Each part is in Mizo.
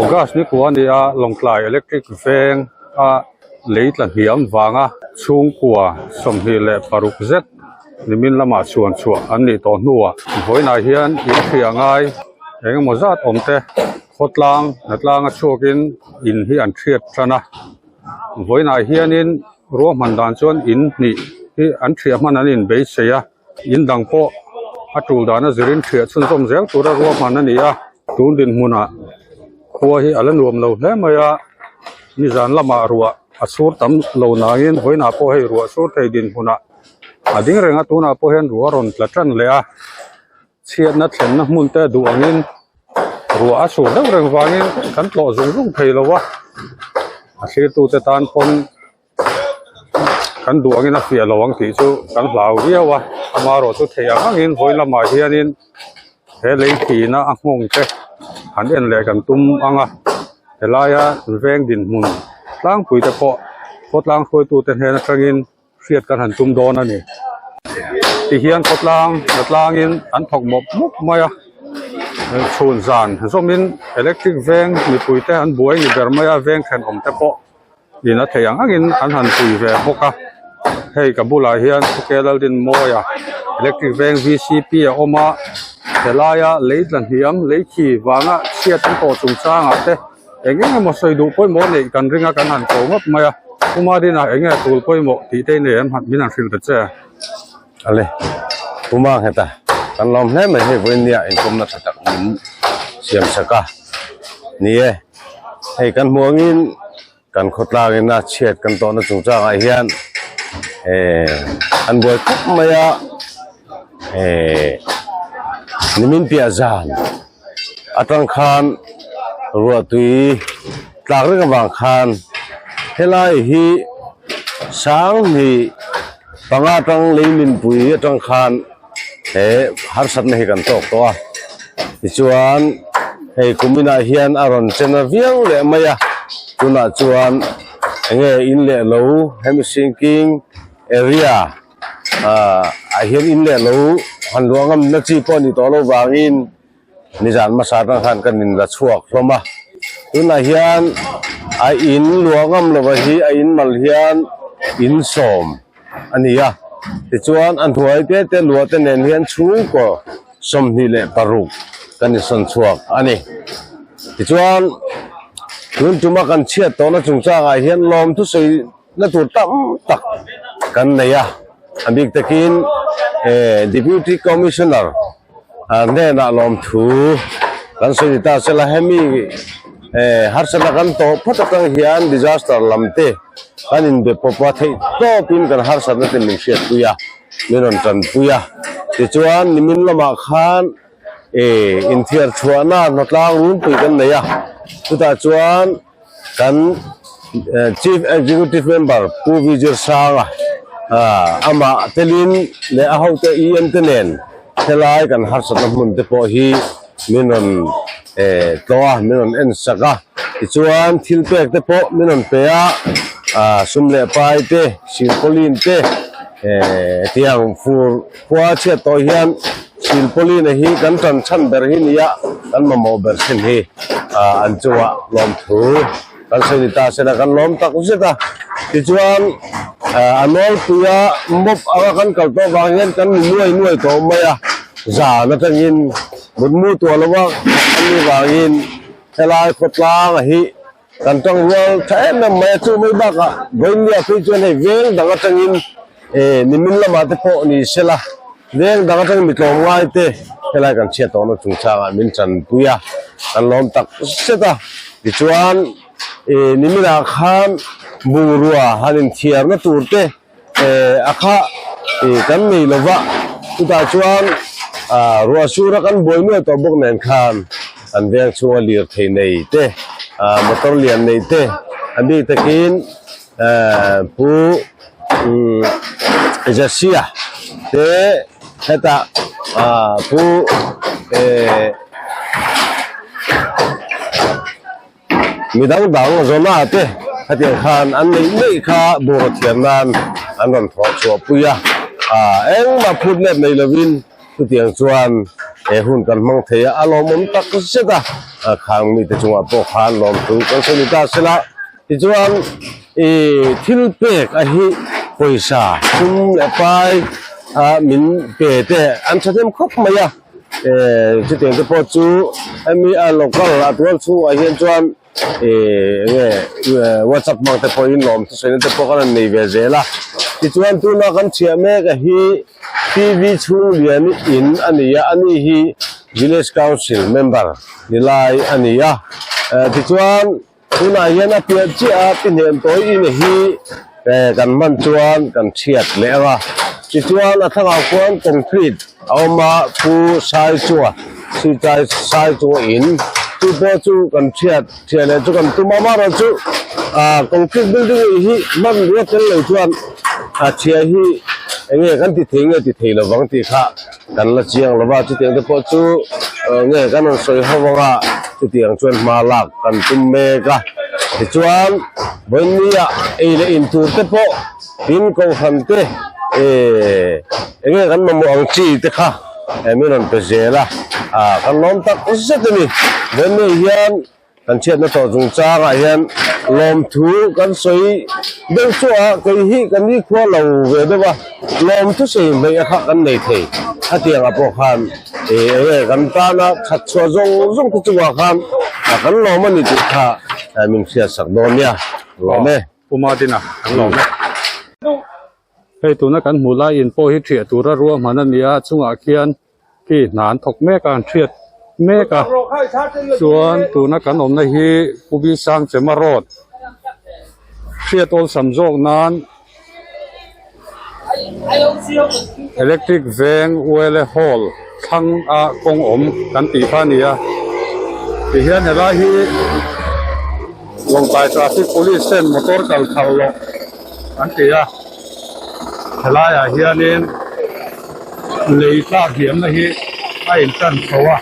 August ni kua a ni a Lawngtlai electric veng a lei tla hniam vanga chhungkua 26 zet nimin lamah chhuan chhuah an nih tawh hnuah vawiinah hian in hriah ngai eng emaw zat awm te khawtlang hnatlanga chhuakin in hi an hriat tan a vawiinah hianin ruahman dan chuan in hnih hi an hriah hman an inbeisei a. In dang pawh a tul dana zirin thiah chhunzawm zel tura ruahman a ni a tun dinhmunah khua hi a la nuam lo hle mai a nizan lamah ruah a chhur tam lo nangin vawiinah pawh hei ruah chhur thei dinhmunah a ding reng a tunah pawh hian ruah a rawn tla tan leh a chhiatna thlenna hmun te duh angin ruah a chhur deuh reng vangin kan tlawh zung zung thei lo a a thlirtute tan pawn. Kan duh angin a fiah lo ang tih chu kan hlau viau a amaherawh chu theih ang angin vawi lamah hianin he lei thihna a nghawng te han en leh kan tum ang a helaia veng dinhmun tlangpui te pawh khawtlang hruaitute hnen atangin hriat kan han tum dawn a ni tihian khawtlang hnatlangin an thawk mawp mawp mai a chhun zan zawmin electric veng mipui te an buai ni ber mai a veng thenawm te pawh. In a theih ang angin an han pui ve bawk a hei ka bulah hian Pu Laldinmawia electric veng vcp a awm a helaia lei tla hniam lei khi vanga chhiat an tawh chungchangah te eng eng emaw sawi duh pawimawh neih kan ring a kan han ko ngawt mai a Pu Madina eng nge tul pawimawh tih te nei em min han hrilh ta che. Ale Pu Mangheta kan lawm hle mai hei vawinia inkawmna tha tak min siam sak a ni e hei kan hmuh angin kan khawtlangin a chhiat kan tawhna chungchangah hian eh an buai khawp mai a eh nimin piah zan atang khan ruahtui tlak reng avang khan helai hi sanghnih panga atang leiminpui atang khan he harsatna hi kan tawk tawh a tichuan hei kuminah hian a rawn chen a viau leh mai a tunah chuan enge in leh lo hemi sinking area ah ah hian in leh lo han luah ngam na chi pawh a ni tawh lo vangin nizan hmasa atang khan kan in la chhuak hlawm a tunah hian a in luah ngam lova hi a in mal hian in sawm a ni a tichuan a hnuai te te luah te nen hian chhungkaw 26 kan insawn chhuak a ni tichuan tun tuma kan chhiat tawhna chungchangah hian lawm thusawi na tur tam tak kan nei a a bik takin eh deputy commissioner hnenah lawmthu kan sawi ni ta sela hemi eh harsatna kan tawh phawt atang hian disaster lam te kan inbe pawp a theih tawpin kan harsatna te min hriatpui a min rawn tanpui a tichuan nimin lamah khan eh inthiar chhuahna hnawtlang runpui kan nei a chutah chuan kan Chief Executive Member Pu Vijay Sanga amah telin leh a hote EM te nen helai kan harsatna hmun te pawh hi min rawn tlawh a, min rawn en sak a. Tichuan thil pek te pawh min rawn pe a, sum leh pai te, silpauline te tiang fur khua chhiat tawh hian silpauline hi kan tan chhan ber hi nia kan mamawh ber thin hi an chungah lawmthu kan sawi ni ta sela kan lawm tak zet a tichuan a nawlpuia mawp anga kan kal tawh vang hian kan ni nuai nuai tawh mai a zan atangin mutmu tuah lova an ni vangin helai khawtlang hi Kan tang rual tha em em mai a, chu mai bakah Vawinia phei chuan hei veng dang atangin eh nimin lamah te pawh ni sela veng dang atangin mi tlawmngai te helai kan chhiat tawhna chungchangah min chanpui a, kan lawm tak zet a. Tichuan eh niminah khan bungrua han inthiarna tur te eh a kha eh kan nei lova chutah chuan ah ruah sura kan buai nuai tawh bawk nen khan an veng chhunga lirthei nei te ah motor lian nei te a bik takin eh pu umm Jasia te hetah ah pu eh Mi dang dang Jonah te hetiang khan an neih neih kha bungraw thiam nan an rawn thawh chhuah pui a, engmah phut let nei lovin chutiang chuan he hun kan hmang thei a, a lawmawm tak zet a, khang mite chungah pawh khan lawmthu kan sawi ni ta sela. Tichuan ih thil pek a hi pawisa sum leh pai a min pe te an thahnem khawp mai a, eh chutiang te pawh chu hemi a local a tual chhungah hian chuan ih enge whatsapp hmang te pawhin lawm thusawi na te pawh kan han nei ve zel a, tichuan tuna kan chhiah mek a hi T_V chhung lian in a ni a, ani hi village council member ni lai a ni a, eh tichuan. Tunah hian a piah chiah a pi hnem tawi in hi eh kan hman chuan kan thiat leh ang a, tichuan a thlangah khuan concrete a awm a pu sai chunga sitai sai chunga in chu pawh chu kan thiat thiah leh chu kan tum a amaherawhchu ah concrete building in hi hman rua tel lo chuan a thiah hi eng nge kan ti thei nge ti thei lovang tih kha. Kan la chiang lo va, chutiang te pawh chu nge kan rawn sawi ho vang a, chutiang chuan hma lak kan tum mek a. Tichuan, vawinia ei leh in tur te pawh tin kohhran te eng nge kan mamawh ang chi te kha min rawn pe zel a, kan lawm tak zet a ni. Vawinia hian Kan chhiatna tawh chungchangah hian lawmthu kan sawi deuh chu a, kei hi ka nikhua lo ve deuh a, lawmthu sawi hmeih a kha kan nei thei. Khatiangah pawh khan ih eng nge kan tana that chhuah zawng zawng te chungah khan kan lawm a ni tih kha min hriatsak dawn nia, lawm e. Pu Martin-a kan lawm e. Hei tuna kan hmuh lai in pawh hi thiah tura ruahman a ni a, chungah khian khi hna an thawk mek a, an thiat mek a, chuan tuna kan awmna hi Pu Bisang Chema Road hriat awlsam zawk nan Electric Veng Uele Hall thlang a kawng awm kan tih kha a ni a, tihian helai hi Lawngtlai Traffic Police ten motor kal phal loh an ti a, helaiah hianin lei tlak hiamna hi a intan chho a.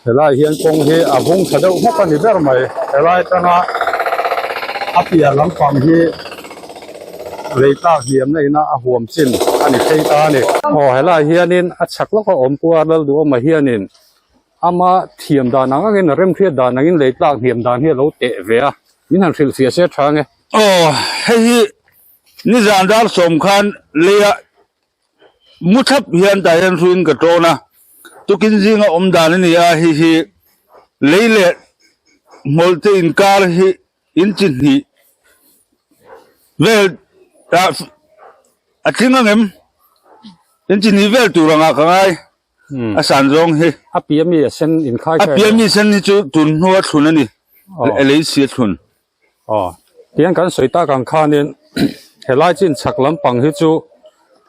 Helai hian kawng hi a vung tha deuh hmawk a ni ber mai, helai atanga a piah lampang hi lei tlak hiamna ina a huam chin a ni phei ta a ni. Aw helai hianin a chhak lawka awm pua Lalduhawma hianin Ama thiam dan ang angin a remhriat dan angin lei tlak hniam dan hi a lo teh ve a, min han hrilh fiah se tha nge. Aw, hei hi nizan dar sawm khan leia mu thlap hian tah hian hruiin ka tawn a, tukin zinga awm dan a ni a, hei hi lei leh hmawlhte inkar hi in chi hnih vel ah a tling angem? In chi hnih vel tur angah ka ngai. A san zawng hi. A piah mi a sen inkhai A piah mi sen hi chu tun hnua thlun a ni. Lei si a thlun. Aw. Tiang kan sawi tak ang khanin helai chin chhak lampang hi chu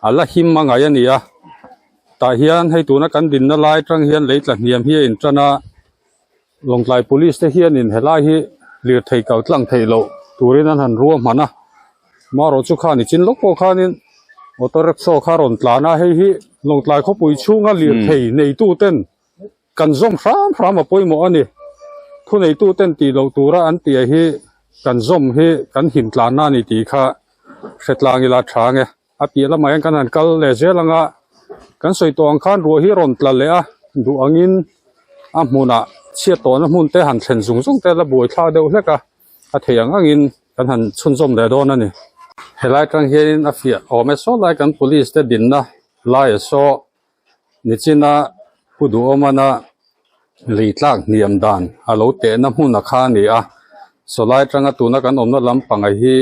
a la him a ngai a ni a. Tah hian hei tuna kan dinna lai atang hian lei tla hniam hi a intan a. Lawngtlai Police te hianin helai hi lirthei kal tlang theih loh turin an han ruahman a, marawh chu khan i chin lawk pawh khanin auto rickshaw kha rawn tlan a, hei hi Lawngtlai khawpui chhunga lirthei neitu ten kan zawm hram hram a pawimawh a ni. Thuneitu ten tih loh tura an tih hi kan zawm hi kan him tlanna a ni tih kha hre tlang ila tha ang e. A piah lamah hian kan han kal leh zel ang a, kan sawi tawh ang khan ruah hi a rawn tla leh a, duh angin a hmunah chhiat tawhna hmun te han thlen zung zung te la buai thlak deuh hlek a, a thei ang angin kan han chhunzawm leh dawn a ni. Helai atang hianin a fiah awm e saw lai kan police te dinna laia saw nichina Pu Duhawmana lei tlak hniam dan a lo tehna hmun a kha a ni a, sawlai atanga tuna kan awmna lampang hi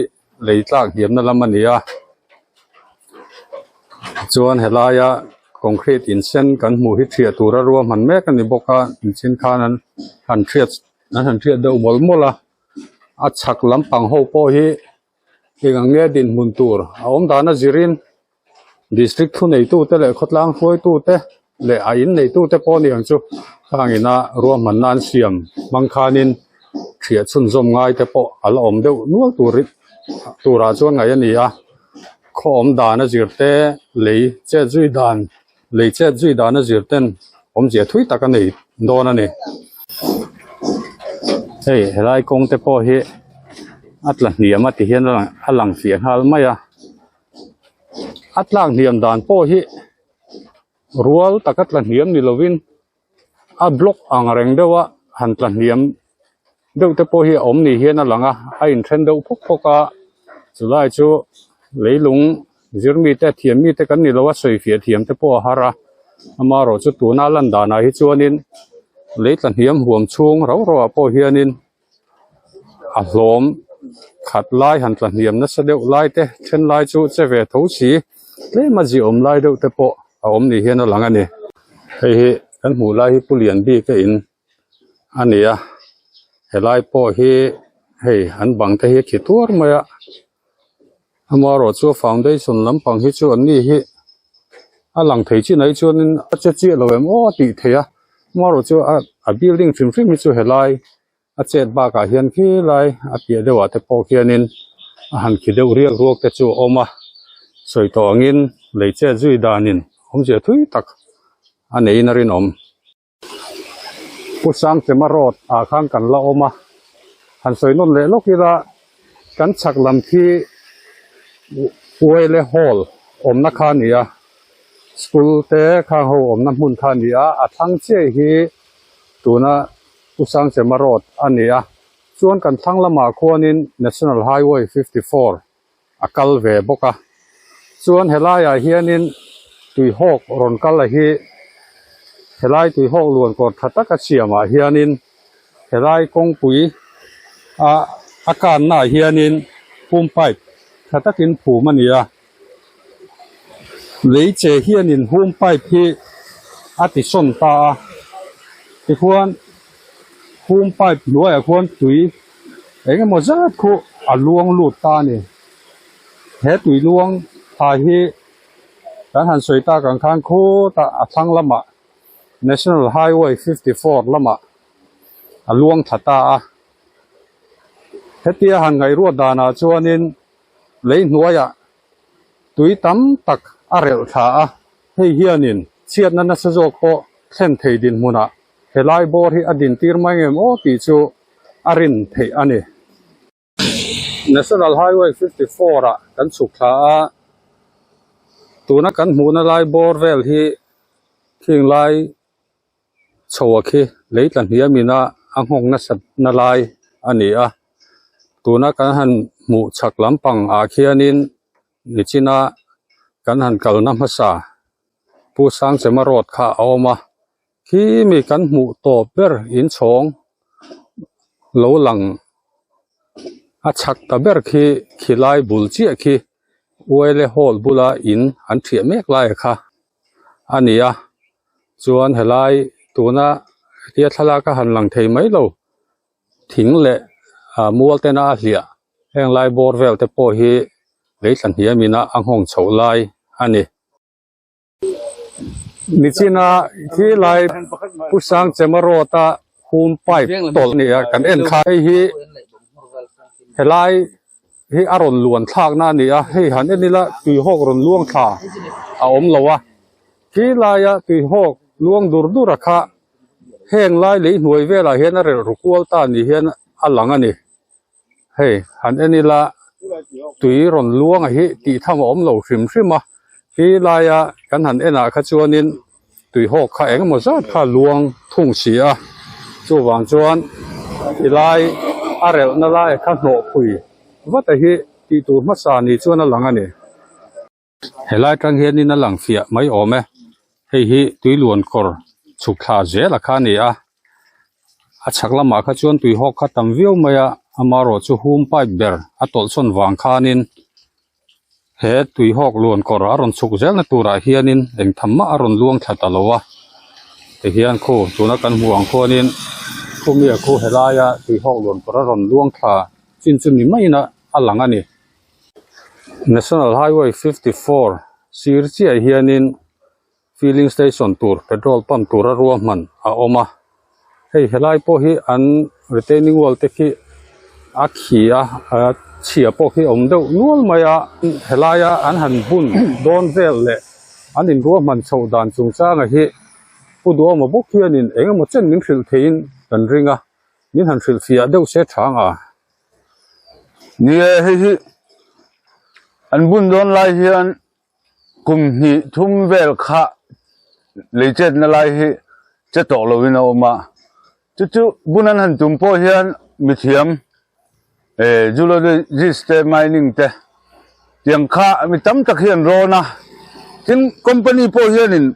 lei tlak hniamna lam a ni a chuan helaia concrete in sen kan hmuh hi thiah tura ruahman mek a ni bawk a nichin khan an han thiat an han thiat deuh mawlh mawlh a a chhak lampang ho pawh hi eng ang nge dinhmun tur a awm dan a zirin District thuneitute leh khawtlang hruaitute leh a in neitute pawh ni ang chu khang ina ruahmanna an siam hmang khanin thiah chhunzawm ngai te pawh a la awm deuh nual tur turah chuan ngaih a ni a khaw awm dan a zir te lei chet zui dan lei chet zui dan a zir ten awmzia thui tak a nei dawn a ni hei helai kawng te pawh hi a tla hniam a ti hian a lang fiah nghal mai a. A tlak hniam dan pawh hi rual taka tla hniam ni lovin a block ang reng deuh a han tla hniam deuh te pawh hi a awm ni hian a lang a a inthen deuh phawk phawk a chulai chu leilung zir mite thiam mite kan ni lo a sawi fiah thiam te pawh a har a amaherawh chu tuna lan danah hi chuanin lei tla hniam huam chhung rau rau ah pawh hianin a hlawm khat lai han tla hniam nasa deuh lai te then lai chu che ve tho si tlem a ziawm lai deuh te pawh a awm ni hian a lang a ni hei hi kan hmuh lai hi pu lian bik a in a ni a helai pawh hi hei an bang te hi a khi tuar mai a amaherawh chu foundation lampang hi chu an ni hi a lang thei chin ah hi chuanin a che chiah lo em aw a tih theih a amaherawh chu a a building hrim hrim hi chu helai a chet bakah hian khi lai a piah deuh ah te pawh khianin a han khi deuh riak ruak te chu a awm a sawi tawh angin lei chet zui danin awmzia thui tak a neiin a rinawm. Pu Sangchema road ah khan kan la awm a han sawi nawn leh lawk ila kan chhak lam khi Uaile hall awmna kha a ni a school te khang ho awmna hmun kha a ni a a thlang chiah hi tuna Pu Sangchema road a ni a chuan kan thlang lamah khuanin National Highway 54 a kal ve bawk a chuan helaiah hianin tuihawk rawn kal a hi helai tuihawk luan kawr tha taka siamah hianin helai kawngpui a a kanna ah hianin pump pipe tha takin phum a ni a lei che hianin hum pipe hi a ti sawn ta a tikhuan hum pipe hnuaiah khuan tui eng emaw zat khu a luang lut ta a ni he tui luang tha hi kan han sawi tak ang khan khutah a thlang lamah national highway 54 lamah a luang thla ta a hetia han ngaihruat danah chuanin lei hnuaiah tui tam tak a relh thla a hei hianin chhiatna nasa zawk pawh thlen thei dinhmunah helai bawr hi a dintir mai ngem aw tih chu a rin theih a ni. National Highway 54 ah kan chhuk thla a, tuna kan hmuhna lai bawr vel hi khing lai chho a khi lei tla hniam ina a nghawk nasat na lai a ni a, tuna kan han hmuh chhak lampang ah khianin nichina kan han kalna hmasa Pu Sangchema road kha a awm a. Khi mi kan hmuh tawp ber inchhawng lo lang a chhak ta ber khi khilai bul chiah khi Uaile hall bula in an thiah mek lai kha a ni a chuan helai tuna hetia thlalak a han lang thei mai lo thing leh ah mual tena a hliah heng lai bawr vel te pawh hi lei thla hniam ina a nghawng chhoh lai a ni. Nichina khi lai Pu Sangchema road a hum pipe tawlh a ni a kan en kha hei hi helai hi a rawn luan thlak na a ni a hei han en ila tuihawk rawn luang thla a awm lo a khi laia tuihawk luang dur dur a kha heng lai lei hnuai velah hian a relh ru kual ta ni hian a lang a ni. Hei han en ila tui rawn luang a hi tih tham a awm lo hrim hrim a khi laia kan han en ah kha chuanin tui hawk kha eng emaw zat kha a luang thung si a chuvang chuan ti lai a relh na lai kha hnawh phui vat a hi tih tur hmasa ni chuan a lang a ni. Helai tang hianin a lang fiah mai awm e hei hi tui luan kawr chhuk thla zel a kha a ni a a chhak lamah kha chuan tui hawk kha tam viau mai a amaherawh chu hum pipe ber a tawlh sawn vang khanin he tui hawk luan kawr a rawn chhuk zel na turah hianin eng tham mah a rawn luang thla ta lo a tihian khu tuna kan hmuh ang khuanin khumi a khu helaia tui hawk luan kawr a rawn luang thla chin chu ni maiin a a lang a ni. National Highway 54 sir chiah hianin filling station tur petrol pump tura ruahman a awm a hei helai pawh hi an retaining wall te khi a khi a a chhia pawh khi a awm deuh nual mai a helaia an han bun dawn vel leh an in ruahman chhoh dan chungchanga hi Pu Duhawma bawk hianin eng emaw chen min hrilh theiin kan ring a min han hrilh fiah deuh se tha ang a. Ni e, hei hi an bun dawn lai hian. Kum hnih thum vel kha lei chetna lai hi che tawh loin a awm a, chu chu bun an han tum pawh hian mithiam zoologist te mining te tiang kha mi tam tak hi an rawn a, tin company pawh hianin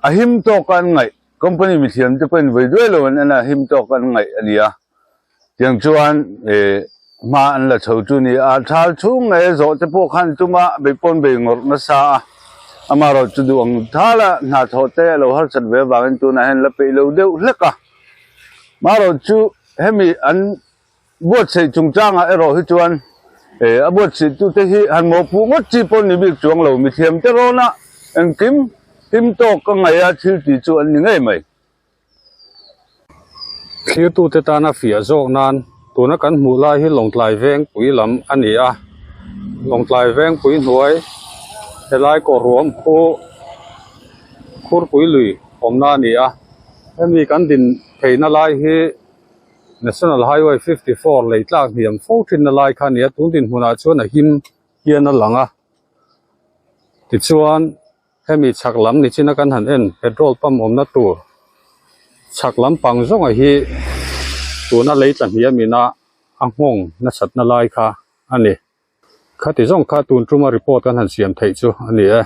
a him tawk a an ngaih company mithiam te pawhin vawi duai lo an en a him tawk a an ngaih a ni a. Tiang chuan hma an la chho chu ni a, thal chhung ngei a zawh te pawh khan tuma bei pawn bei ngawrh nasa a, amaherawh chu duh ang thala hna thawh te a lo harsat ve avangin tunah hian la peih lo deuh hlek a. Amaherawh chu hemi an buatsaih chungchangah erawh hi chuan a buatsaih tute hi han mawhpuh ngawt chi pawh ni bik chuang lo, mithiam te rawna engkim him tawk ka ngaih a thil tih chu an ni ngei mai. Thlirtute tana fiah zawk nan tuna kan hmuh lai hi Lawngtlai Vengpui lam a ni a, Lawngtlai Vengpui hnuai helai kawr ruam khu Khurpui lui awmna a ni a, hemi kan din theihna lai hi National Highway 54 lei tlak hniam fo thinna lai kha a ni a, tun dinhmunah chuan a him hian a lang a, tichuan. Hemi chhak lam ni china kan han en petrol pump awmna tur chhak lampang zawnga hi tuna lei tla hniam ina a nghawng nasatna lai kha a ni. Khati zawng kha tun tuma report kan han siam theih chu a ni e.